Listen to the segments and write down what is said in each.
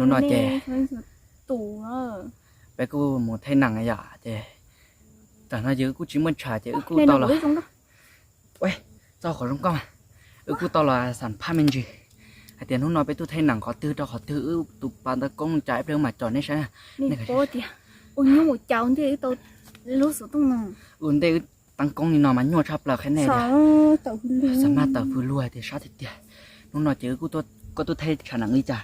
No ces peb kuj mus thaij nees yom, ces tam no ces wb kuj tsis muaj tshav ces wb kuj tau los, txog qhov zoo nkauj, wb kuj tau los xam phaj me ntsis hais tias hnub no peb tuaj thaij nees qhov twg rau qhov twg, wb tus pas ntawv koob cas ib pliag wb mam tsom nej saib na. Tias ua nyuj ua cau ntej tau lub xov tooj no. Ua ntej wb teeb koob li no mas nyuaj tshaj plaws qhia nej tias, xam maj tawm fws luag tias sab tiag tiag. Hnub no ces wb kuj, koj tuaj thaij tshav nees li cas?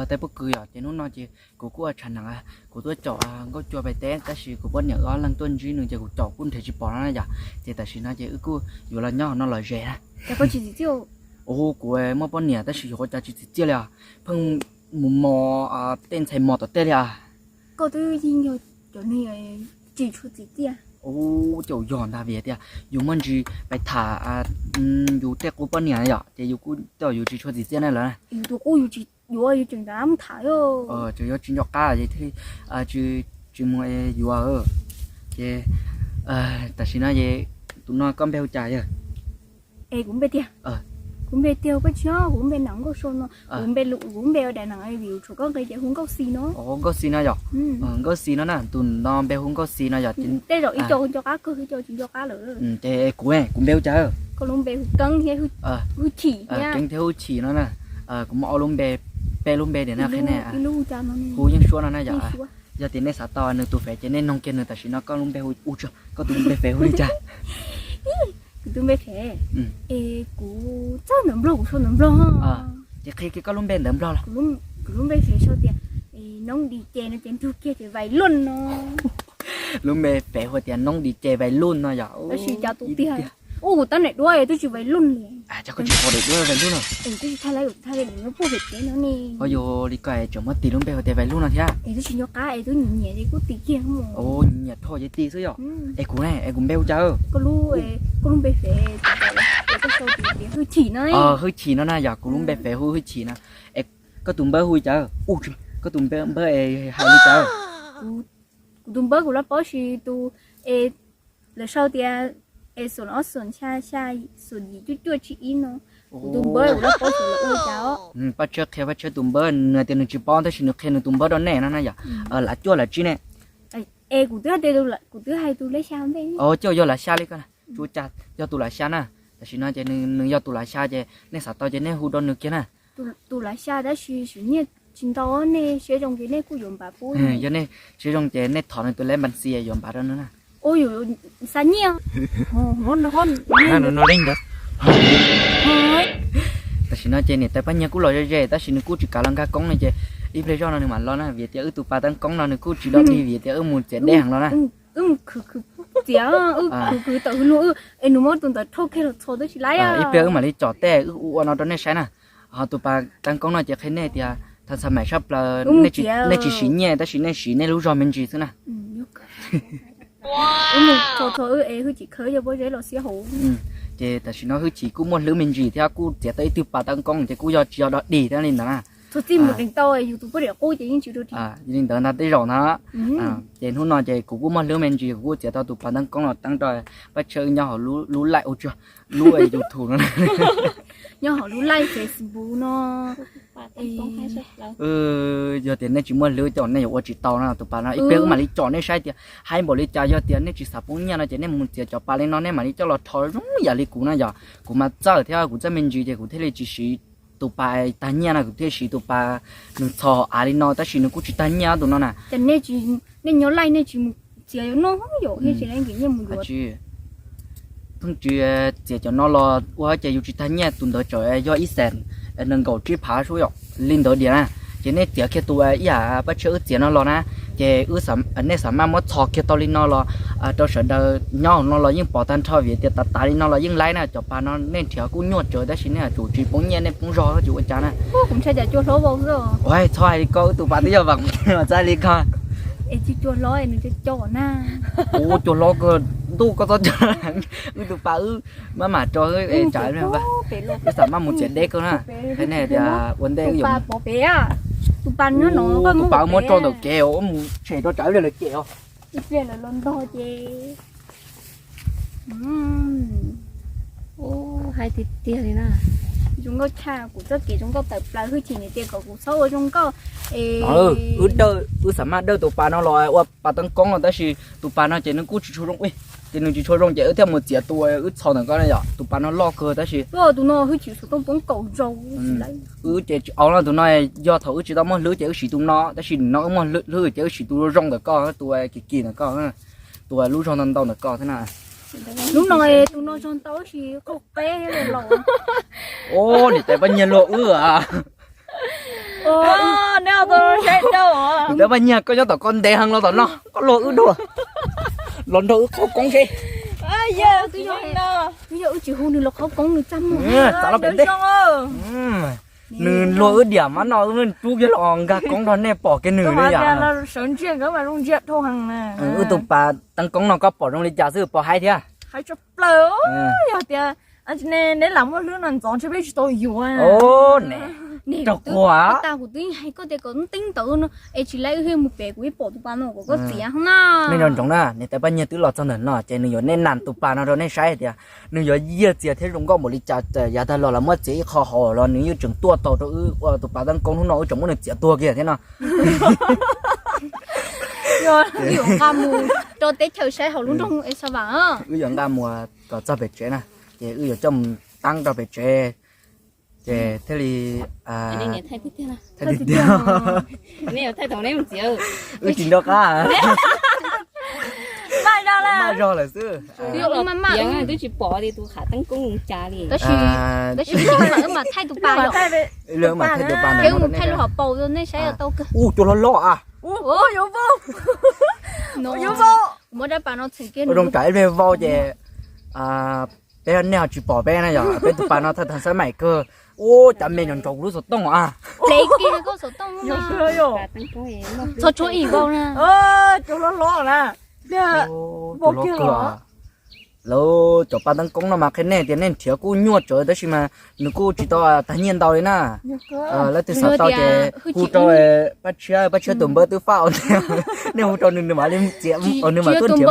Tej pob kws yom, ces hnub no ces kuv kuj ua tshav nees, kuv tuaj caum Nkauj Cua pem teb tab sis kuv poj niam wb ob leeg tuaj ntsib nws ces kuv caum kuj nrhiav tsis pom no na yom. Ces tam sim no ces wb kuj yuav los nyob hauv no lom zem na. Ua kuv muaj poj niam tab sis yuav ua cas tsis txim txiaj li os, pheej mus mos tej ntxhais mos tom tej li os. Koj twb yeej yog cov neeg tsis tshua txim txiaj. Ua cas yog ntag vim tias yus muaj ntsis pais tham yus tej qub poj niam yom, ces yus kuj tej yus tsis tshua txim txiaj na lawm. Yus tus qub yus tsis yuav, yus tseem tab mus tham. Tseem yuav tsis nco qab ces thiaj tsis mus yuav. Ces tam sim no es tus no koj npe hu cas yawg? Es kuv npe tiag, kuv npe tiag koj tsis nyob, kuv npe Nam Nkauj Sau no, kuv npe, kuv npe ua daim nees vim tshuav koj nqe ces hu Nkauj Xis no. Nkauj Xis no yom? Nkauj Xis no na, tus no npe hu Nkauj Xis no yom. Tej zaum ib co nco qab kawg, ib co tsis nco qab lawm. Ces kuv, kuv npe hu cas? Koj lub npe hu Keeb thiab Hwj Chim thiab. Keeb thiab Hwj Chim no na. Kuv muaj ob lub npe, peb lub npe tiam no qhia nej. Hu Yeej Suab no na yom. Yog tias nej xav tau nws tus fev ces nej noog kiag nws. Tam sim no koj lub npe hu, koj tus npe fev hu li cas? Kuv tus npe fev, es kuv txawj ntawv Nplog, kuv sau ntawv Nplog. Ces qhia kiag koj lub npe ntawv Nplog los. Kuv lub npe fev sau tias Noob Dis Ces no ces nrug kiag ces Vais Luj no. Lub npe fev hu tias Noob Dis Ces Vais Luj no yom. Tab sis cas tus tiag, ua kuv tab niam duab twb tsis Vais Luj li. Cas koj tsis pom daim duab Vais Luj no? Twb tsis thaij li, kuv thaij li no puag pem kev no ne. Yog li ko tseem muab tis lub npe hu tias Vais Luj no thiab. Es twb tsis nco qab es twb nyiam nyiam ces kuj tis kiag. Nyiam dhau ces tis xwb yom. Es kuv ne, es kuv npe hu cas? Koj lub, koj lub npe fev, koj sau tias Hwj Chim no. Hwj Chim no na yom, kuv lub npe fev hu Hwj Chim no. Es koj tus npawb hu li cas? Koj tus npawb es hais li cas? Kuv tus npawb kuv laj paub sis tus es lawv sau tias es xoom ob xoom xya xya xoom yim cuaj cuaj tsib ib no. Kuv tus npawb kuv laj paub sis lawv hu li cas os. Paj Tshiab qhia Paj Tshiab tus npawb, nws tias nws tsis paub tab sis nws qhia nws tus npawb rau nej no na yom. Lav cuaj lav tsib ne. Es kuv twb hais, kuv twb hais tus lav xya npe. Cuaj yog lav xya li ko na. Tsuas cas yog tus lav xya na. Tam sim no ces nws yog tus lav xya ces nej xav tau ces nej hu rau nws kiag na. Tus lav xya tab sis sim nyiaj tsis ntau, nej siab zoo ces nej kuj yuav npam pub. Yog nej siab zoo ces nej thov nws tus lej npas xis yuav npam rau nws na. Ua yus xa nyiaj. Tam sim no ces niam tais Paj Nyiag kuj los ze ze tab sis nws kuj tsis kav los nkag koob no ces ib pliag zoj no nws mam los na vim tias wb tus pas teeb koob no nws kuj tsis dog dig vim tias wb mus txiav dej heev los na. Wb mus khwv khwv txiav, wb khwv khwv tawm hwv luag, es nws muab tus ntawd rhau kiag los txhos twb tsis laib. Ib pliag wb mam li tsom tej wb ua no rau nej saib na. Ho tus pas teeb koob no ces qhia nej tias tha xa maim sab plaws, nej tsis siv nyiaj tab sis nej siv nej lub zog me ntsis xwb na. Wb mus txhos txhos wb es Hwj Chim khawb yog pob zeb los xiab hauv. Ces tam sim no Hwj Chim kuj muaj hlwb me ntsis thiab kuj txiav tau ib tug pas teeb koob ces kuj yog tsis yog dog dig thiab li ntawd na. Txog txij mus deev tau yus tus poj niam qub ces yeej tsis rau ris. Li ntawd ntag tej zaum ntag. Ces hnub no ces kuv kuj muaj hlwb me ntsis kuv kuj txiav tau tus pas teeb koob los teeb rau Paj Tshiab wb nyob hauv lub live, ua tsuag lub YouTube no. Nyob hauv lub live Facebook no. Yog tias nej tsis muaj hlwb ces nej yuav ua tsis tau no tus pas no. Ib pliag wb mam li tsom nej saib tias haib npaum li cas. Yog tias nej tsis xav poob nyiaj no ces nej mus txiav cov pas li no nej mam li coj los rho zoo yam li kuv no yog kuv mas txawj thiab kuv txawj me ntsis ces kuv thiaj li tsis siv tus pas tag nyiaj no, kuv thiaj siv tus pas nws txhos av li no tab sis nws kuj tsis tag nyiaj tus no na. Nej nyob live nej tsis mus txiav yuav noj yom, nej tsis nyiaj mus yuav. Pheej tsis txiav cov no los ua ces yus tsis tag nyiaj, tus ntawd tseem yog ib xees nees nkaum tsib phav sub yom, li ntawd diam na. Ces nej txiav kiag tus ib yam Paj Tshiab wb txiav no los na, ces nej xav maj muab txhos kiag tau li no los rau sawv daws nyob hauv no los yeej pom tag nrho vim tias tav tav li no los yeej laib na. Cov pas no nej nrhiav kuj nyuaj tsawv tab sis nej yuav tsum tsis poob nyiaj nej poob zog tsis ua cas na. Kuv ntshai cas cua hlob vau xwb. Txhob hais li ko, wb tus pas twb yog vam txav li ko. Es tsis cua hlob nws cov cov na. Ua cua hlob ko, ntuj koj txhob cua. Wb tus pas wb maj mam rau tsam wb xav maj mus txiav deb kawg na. Qhia nej tias ua ntej wb yuav, tus pas wb muab tso ntawm kev mus tshem rau tsam wb lawv cem os. Ib pliag lawv los ntog ces hais tiag tiag li na. Zoo nkauj tshaj, kuv txoj kev zoo nkauj tawm plaws, Hwj Chim nws tias kom kuv txhob ua zoo nkauj. No, wb dawj, wb xav mas dawj tus pas no los ua pas teeb koob no, tab sis tus pas no ces nws kuj tsis tshua zoo, ces nws tsis tshua zoo ces wb thiaj mus txiav tus wb txhos ntawm ko na yom. Tus pas no loj kawg tab sis tus no Hwj Chim xov tooj poob kaum zaus. Wb ces tsis au no, tus no yog thaum wb tsis tau muaj hlwb ces wb siv tus no, tab sis nim no wb muaj hlwb ces wb siv tus zoo ntawm ko, tus kim kim ntawm ko, tus lub zog ntau ntau ntawm ko thiab na. Lub no, tus no zog ntau tab sis qaug qeb los. Niam tais Paj Nyiag luag wb a. Niam tais Paj Nyiag, koj nyob tom koj ntev heev los tom no koj luag wb dua, los nrog wb qhaub koob seb. Twb yog wb tsis hu nws los qhaub koob nws txaj muag. Txav los pem ntej. Nws luag wb diam mas no wb rub kiag los nkag koob nrog nej pom kiag nws li yom. Wb tus pas teeb koob no koj pom zoo li cas xwb, pom haib thiab. Yog tias neb lam muaj hlwb no ntxov ntshe peb tsis tau yuav. Raug quas. Tas kuv twb hais koj tias kom teeb ntawd no es tsis lawv wb mus pem kuv ib pom tus pas no kom koj txiav na. Nej nco ntsoov na, niam tais Paj Nyiag twb los txog ntawm no ces nws yuav nej nas tus pas no rau nej saib hais tias nws yuav yiag txias thiab zoo nkauj npaum li cas, yav tag los los muab txiav ib qho hauv los nws yeej tseem tuaj tau rau wb ua tus pas teeb koob hnub no wb tseem muab nws txiav tuag kiag thiab no. Wb yuav nqa mus rau teb chaws saib hauv lub nroog Es Xas Vas. Wb yuav nqa mus kom txog pem tsev na, ces wb yuav coj mus teeb rau pem tsev. Ces thiaj li thaij tiag tiag. Wb tsis nco qab, maj zog lawm xwb. Twb tsis pom tias tus qhav teeb koob cas li. Tab sis wb mam thaij tus pas, wb mam thaij tus pas, wb thaij lub hauv paus rau nej saib tau kawg. Ua cua hlob hlob a. Yuav vau, yuav vau. Muab dab pas no txheem kiag, ua zoo kam ib pliag vau ces peb nej ho tsis pom peb na yom, peb tus pas no thaij tag xab maim kawg. Ua cas me nyuam ntsaum kuv lub xov tooj a. Plev kiag koj xov tooj no. Txhob tshuab ib vau na. Cua hlob hlob na. Vau kiag los. Lawv cov pas teeb koob no mas qhia nej tias nej nrhiav kuj nyuaj tsawv tab sis mas nws kuj tsis tau tag nyiaj ntau li na. Leej twg xav tau ces hu rau Paj Tshiab, Paj Tshiab tus npawb twb faj, nej hu rau nws, nws mam li txiav, nws mam tuaj nrhiav.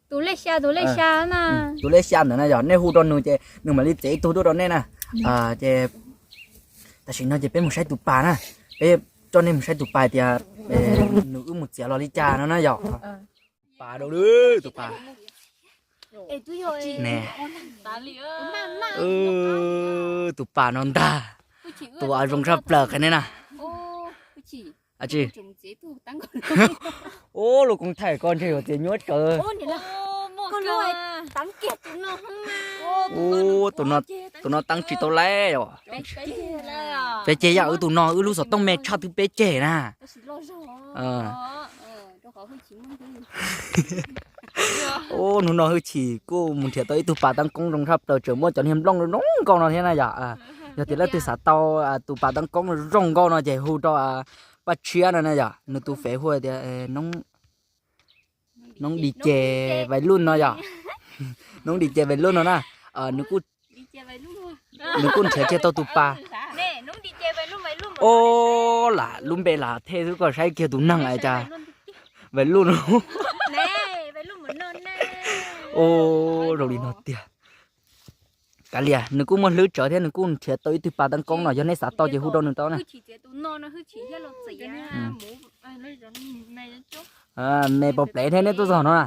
Tus lej xya, tus lej xya na. Tus lej xya ntawd na yog nej hu rau nws ces nws mam li txiav ib tug tuaj rau nej na. Ces tam sim no ces peb mus saib tus pas na, peb coj nej mus saib tus pas tias nws wb mus txiav los li cas no na yog. Pas dau lwm tus pas. Ne, tus pas no ntag, tus zoo tshaj plaws qhia nej na. Ua lub koob thaij ko ntshe yuav txiav nyuaj tsawv. Tus no teeb tsis tau laib os. Peb ceg yam wb tus no wb lub xov tooj me tshaj twb peb ceg na. Hnub no Hwj Chim kuj mus nrhiav tau ib tug pas teeb koob zoo tshaj plaws, tseem muaj cov niag nplooj zoo nkauj no thiab na yom. Yog tias leej twg xav tau tus pas teeb koob zoo nkauj no ces hu rau Paj Tshiab no na yom, nws tus fev hu tias Noob Di Ces Vais Luj no yom. Noob Di Ces Vais Luj no na, nws kuj nrhiav kiag tau tus pas. O, lam lub npe lam thej xwb, koj saib kiag tus neeg cas Vais Luj no. O, zoo li no tiag. Kav liam, nws kuj muaj hlwb tsawv thiab, nws kuj nrhiav tau ib tug pas teeb koob no, yog nej xav tau ces hu rau nws tau na. Me pos plev thiab nej tuaj txog no na.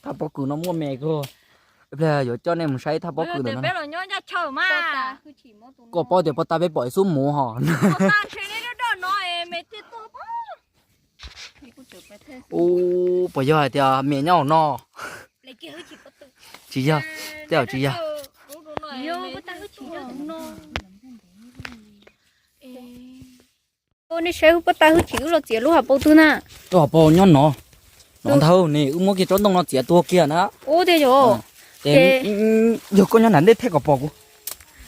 Thaj pob kws no muaj me kawg. Ib pliag yuav coj nej mus saib thaj pob kws ntawm no. Koj paub tias pov tas peb pom ib xub muv ho. Ub, puas yog hais tias me nyob hauv no? Tsis yog, tej zaum tsis yog. Nej saib, pov tas Hwj Chim wb los txiav lub hauv paus twg na. Lub hauv paus nyob no. No ntag, ne wb muab kiag tsob ntoo no txiav tuag kiag na. Ub, tiag yog. Yog koj nyob nram ntej thiaj kom pom kuv.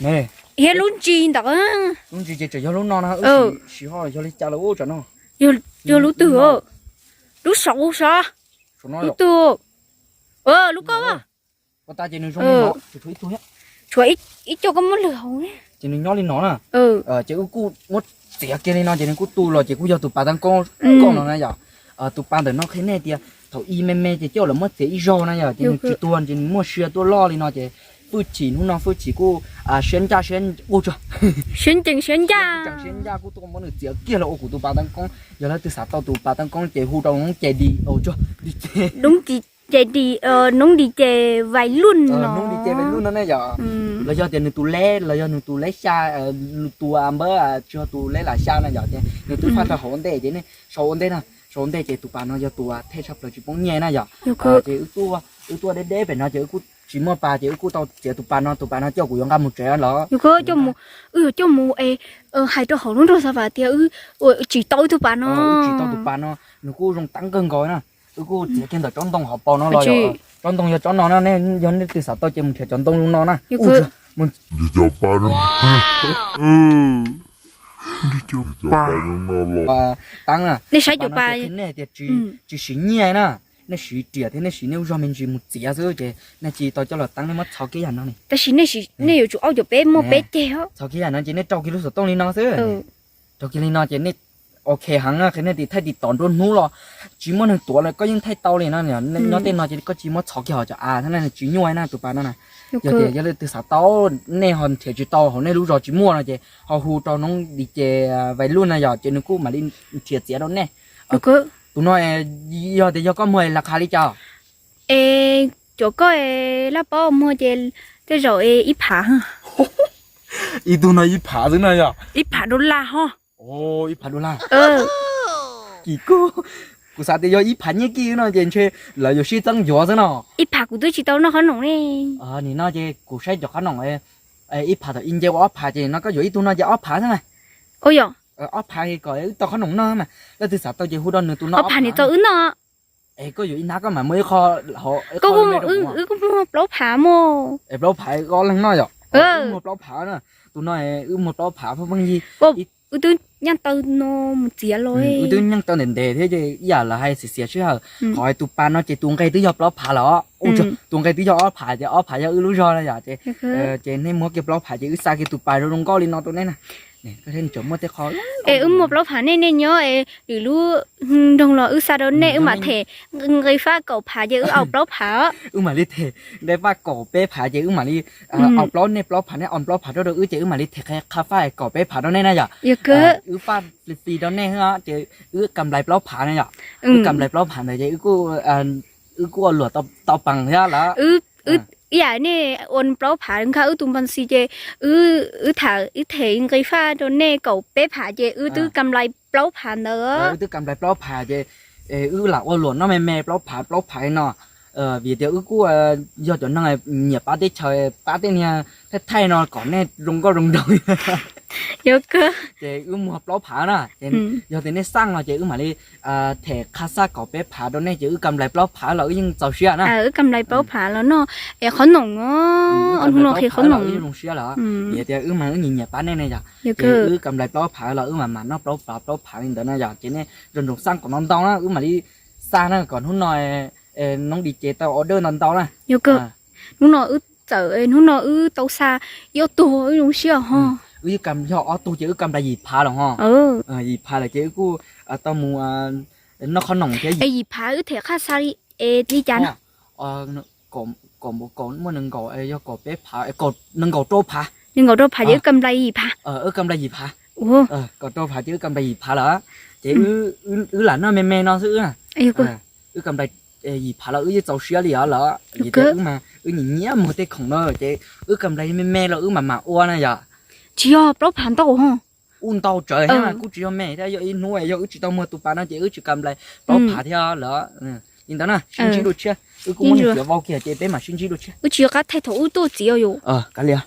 Ne, yog lub ntsis ntawd. Lub ntsis ces tseem yog lub no na, wb sim ho yog li cas lawm ub tsam no. Yog lub twg? Lub saud sav. Lub twg? Lub koj. Pov tas ces nws zoo li no, tshuav ib tug thiab. Tshuav ib co koj muab lwg hauv. Ces nws nyob li no na. Ces wb kuj muab txiav kiag li no ces nws kuj tu los ces kuj yog tus pas teeb koob no na yom. Tus pas ntawm no qhia nej tias thaum ub me me ces coj lawv muab txiav ib zaug na yom, ces nws tsis tuag ces nws muaj sia tuaj loj li no ces Fwj Chim hnub no Fwj Chim kuj siab ncaj siab ua tsuag, siab ncees siab ncaj, siab ncaj kuj tuaj muab nws txiav kiag los ua kuv tus pas toob koob. Yog leej twg xav tau tus pas toob koob ces hu rau Noob Ces Di, ua tsuag, Di Ces, Noob Di Ces, Vais Luj no, Noob Di Ces Vais Luj no ne yom. Los yog tias nws tus leb los yog nws tus leb xya, tus npawb tsis yog tus leb lam xya na yom, ces nws twb faj rau hauv ua ntej ces nej sau ua ntej na, sau ua ntej ces tus pas no yog tus thej tshaj plaws tsis poob nyiaj na yom. Ces wb tuaj deb deb pem no ces wb kuj tsis muaj pas ces wb kuj tau txiav tus pas no, tus pas no coj kuv yuav nqa mus tsev los. Yog kawg, wb yuav coj mus es hais rau hauv lub nroog Xav Vam tias wb tsim tau ib tug pas no, tsim tau tus pas no, nws kuj zoo teeb kawg nkaus na. Wb kuj txiav kiag ntawm tsob ntoo hauv paus no los yom. Tsob ntoo yog tsob no na, nej yog nej twg xav tau ces mus nrhiav cov ntoo zoo no na. Cov pas no, cov pas no los teeb na. Nej saib cov pas, nej tias tsis siv nyiaj na, nej siv riam thiab nej siv nej lub zog me ntsis mus txiav xwb ces nej tsis tau coj los teeb, nej muab txhos kiag yam no ne. Tab sis nej yuav tsum aub cov peb muaj peb ceg os. Txhos kiag yam no ces nej rau kiag lub xov tooj li no xwb. Rau kiag li no ces nej ok heev na, qhia nej tim thaij tim tom nruab hnub los tsis muaj neeg tuav lawm koj yeej thaij tau li no. Nyob tej no ces koj tsis muab txhos kiag hos cov av thiab na, tsis nyuaj na tus pas no na. Yog tias yog leej twg xav tau, nej ho nrhiav tsis tau hauv nej lub zos tsis muaj no ces ho hu rau Noob Di Ces Vais Luj na yom, ces nws kuj mam li nrhiav txiav rau nej. Tus no yog tias yog koj muag las qha li cas? Es cov koj laj paub muag ces tej zaum ib phav. Ib tug no ib phav xwb no yog? Ib phav dollar ho. Ib phav dollar. Kim kuj, kuv xav tias yog ib phav nyiaj kij no ces ntshe lawv yuav sib txeeb yuav xwb no. Ib phav kuv twb tsis tau noj qhob noom ne. Nim no ces kuv saib cov qhob noom ib phav thaum ib nce ua ob phav ces nim no koj yuav ib tug no ces ob phav xwb na. Ua yog? Ob phav kom wb tau qhob noom noj mas. Leej twg xav tau ces hu rau nws tus no ob phav nim tau wb noj. Es koj yuav ib hnab koj mam muaj ib qho, koj wb kuj muag plaub phav mas. Es plaub phav ob leeg noj yom? Wb muag plaub phav na. Tus no wb muag plaub phav pheej yig. Wb twb nyeej tau no mus txiav los, wb twb nyeej tau ntev ntev thiab ces ib yam lawv hais xiav xiav sij hawm. Qhov tus pas no ces tus nqe twb yog plaub phav los, tus nqe twb yog ob phav ces ob phav yog wb lub zog na yom. Ces nej muab kiag plaub phav ces wb xa kiag tus pas zoo zoo nkauj li no rau nej na. Es wb muag plaub phav nej, nej nyob es lwm lub nroog los wb xa rau nej, wb mam them nqe faj kaum phav ces wb au plaub phav. Wb mam li them nqe faj kaum peb phav ces wb mam li au plaub, nej plaub phav, nej au plaub phav rau rau wb ces wb mam li them qhia faj kaum peb phav rau nej na yom. Yog kawg. Wb faj fli fli rau nej ces wb kam nplais plaub phav na yom. Wb kam nplais plaub phav ntawd ces wb kuj ua luam tau pees thiab lawm. Ib yam nej ua plaub phav nkag wb tus npas xis ces wb tham wb them nqe faj rau nej kaum peb phav ces wb twb kam nplais plaub phav ntawd. Wb twb kam nplais plaub phav ces wb lam ua luam noj me me plaub phav plaub phav no. Vim tias wb kuj yog cov neeg nyiam pab teb chaws, pab tej niag thaij thaij no kom nej zoo nkauj zoo nraug. Yog kawg. Ces wb muag plaub phav na, ces yog tias nej xaj no ces wb mam li them qhia faj kaum peb phav rau nej ces wb kam nplais plaub phav los wb yeej txaus siab na. Wb kam nplais plaub phav los noj es qhob noom, hnub no qhia qhob noom wb zoo siab lawm. Vim tias wb mas wb nyiam nyiam pab nej ne yom. Ces wb kam nplais plaub phav los wb mam mam noj plaub phav plaub phav li ntawd na yom. Ces nej nco ntsoov xaj kom ntau ntau na, wb mam li xa na kom hnub no Noob Di Ces tau order ntau ntau na. Yog kawg. Hnub no wb txawm, hnub no wb tau xa ib ob tug, wb zoo siab ho. Wb yeej kam yog ob tug ces wb kam nplais yim phav los ho. Yim phav lawm ces wb kuj tau mus noj qhob noom thiab. Yim phav wb them qhia xa li, es li cas no? Kaum, muaj nees nkaum, yog kaum peb phav, nees nkaum rau phav. Nees nkaum rau phav ces wb kam nplais yim phav. Wb kam nplais yim phav. Kaum rau phav ces wb kam nplais yim phav lawm. Ces wb lam noj me me no xwb. Wb kam nplais yim phav los wb yeej txaus siab li os lawm. Vim tias wb mas wb nyiam nyiam muag tej khoom no ces wb kam nplais me me los wb mam mam ua na yom. Tsis yog plaub phav ntau ho. Ub, ntau tsawv thiab, kuj tsis yog me thiab, yog ib hnub yog wb tsis tau muag tus pas no ces wb tsis kam nplais plaub phav thiab lawm. Li ntawd na, sib ntsib dua tshiab, wb kuj muab nws txiav vau kiag ces peb mam sib ntsib dua tshiab. Wb tsis yog qab thaij thaum wb tuaj txiav yom. Kav liam.